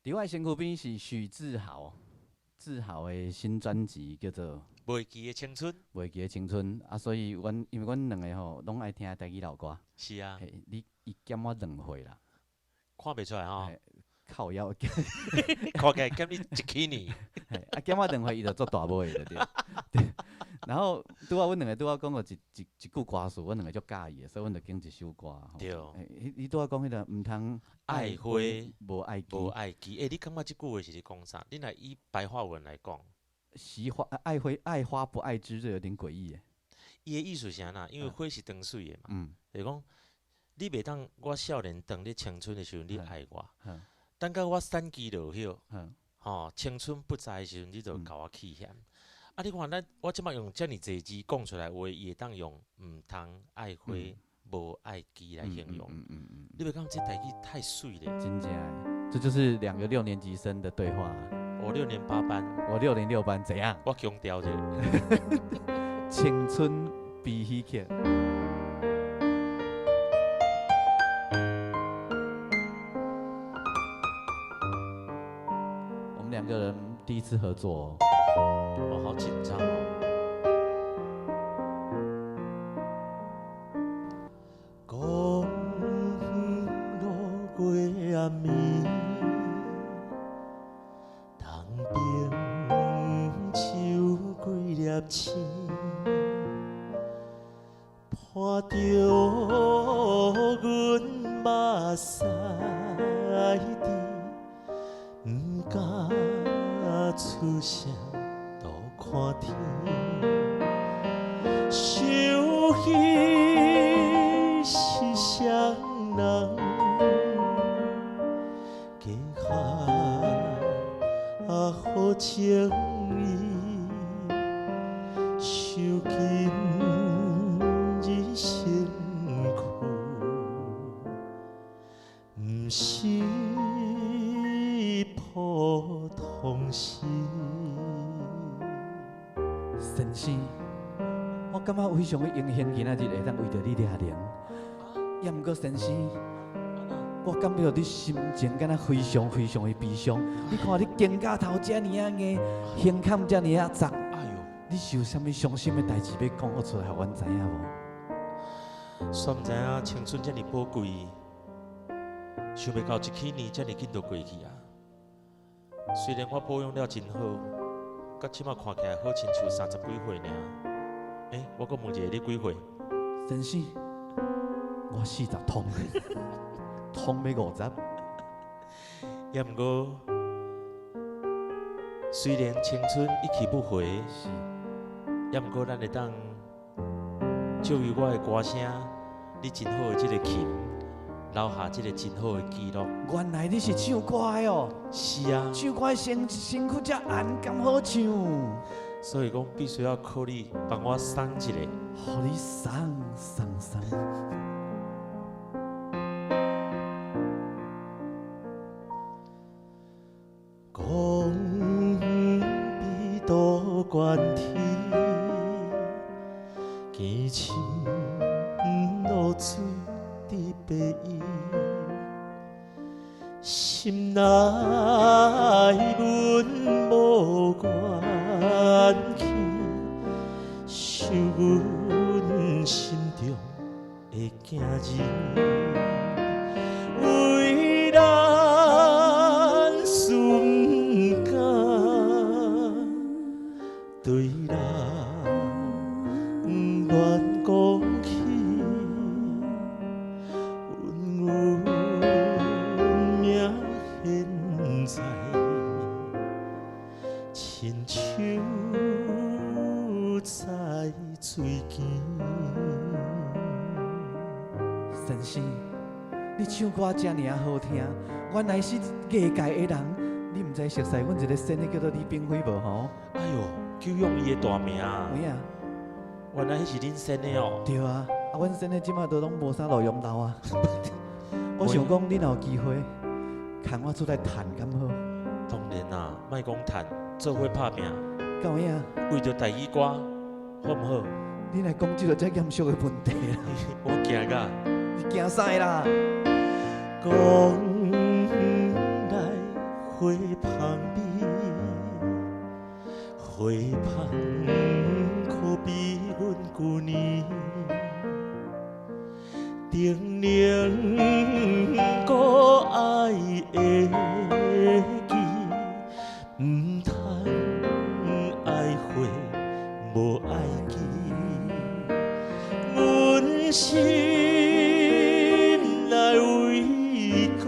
佇我身軀邊是許志豪，志豪的新專輯叫做《袂記的青春》。袂記的青春啊，所以阮因為阮兩個吼攏愛聽台語老歌。是啊。嘿，你伊減我2歲啦。看袂出來吼。靠腰。看起來減你一起呢。啊，減我兩歲，伊就做大尾的對。對。然後拄仔阮兩個拄仔講過一句歌詞，阮兩個足佮意的，所以阮就揀一首歌。對。你拄仔講彼個毋通愛花無愛枝。無愛枝。欸，你感覺這句話是咧講啥？你若以白話文來講。惜花愛花愛花不愛枝，這有點詭異耶。伊的意思是按怎？因為花是長媠的嘛。就是講，你袂當我少年當咧青春的時陣，你愛我。等到我散枝落葉，吼，青春不在的時陣，你就共我棄嫌。啊！你看咱，我這擺用遮爾濟字講出來話，伊會當用毋通愛花無愛枝來形容。你袂感覺這台語太媠咧？真正的，這就是兩個六年級生的對話。我六年八班。我六年六班，怎樣？我強調者。青春悲喜劇。我們兩個人第一次合作。我好緊張哦。公路過暗暝，東邊樹幾粒星，伴著阮目屎滴，毋敢出聲。看天，想彼是啥人，加下好情意，受今日身軀，毋是普通事。先生，我感覺非常的榮幸，今仔日會當為著你掠鈴。也毋過先生，我感覺你心情敢若非常非常的悲傷。你看你肩胛頭遮爾仔硬，胸坎遮爾仔窄。哎喲，你是有啥物傷心的代誌欲講出來，予阮知影無？煞毋知影青春遮爾寶貴，想袂到一起年遮爾緊就過去啊！雖然我保養了真好。佮這馬看起來好親像三十幾歲爾。欸，我閣問一下你幾歲？先生，我四十通，通欲50。也毋過，雖然青春一去不回，也毋過咱會當借由我的歌聲，你真好的這个琴，留下這个真好的記錄。原來你是唱歌的哦。是啊。唱歌的身身軀遮按，敢好唱。所以講必須要靠你幫我送一个。予你送送送。講比渡關天，見深露水滴白衣，心內阮無怨氣，想阮心中的囝兒，為咱瞬間對人亂講起，阮命現在親像在水墘。先生，你唱歌遮爾仔好聽，原來是藝界的人，你毋知熟似阮一个先的叫做李炳輝無吼？哎喲，久仰伊的大名。有影。原來彼是恁先的哦。對啊，啊，阮先的這馬都攏無啥路用路啊。我想講，你若有機會，牽我出來趁敢好？當然啦，莫講趁，做伙拍拚。敢有影？為著台語歌，好毋好？你來講這個遮嚴肅的問題啦。我驚甲。你驚啥啦？講來花芳味，花芳可比阮舊年。叮嚀閣愛會記，毋通愛花無愛記。阮心內畏過，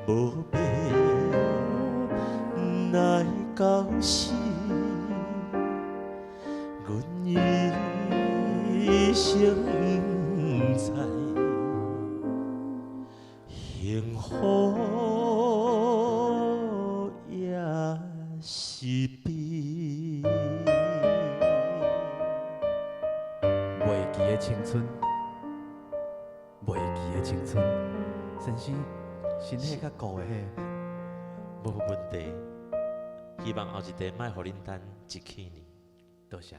無欲來到死。阮一生毋知幸福抑是悲。袂記的青春，袂記的青春，先生，身體較顧的彼，無問題。希望後一塊莫予恁等一禧年。多謝。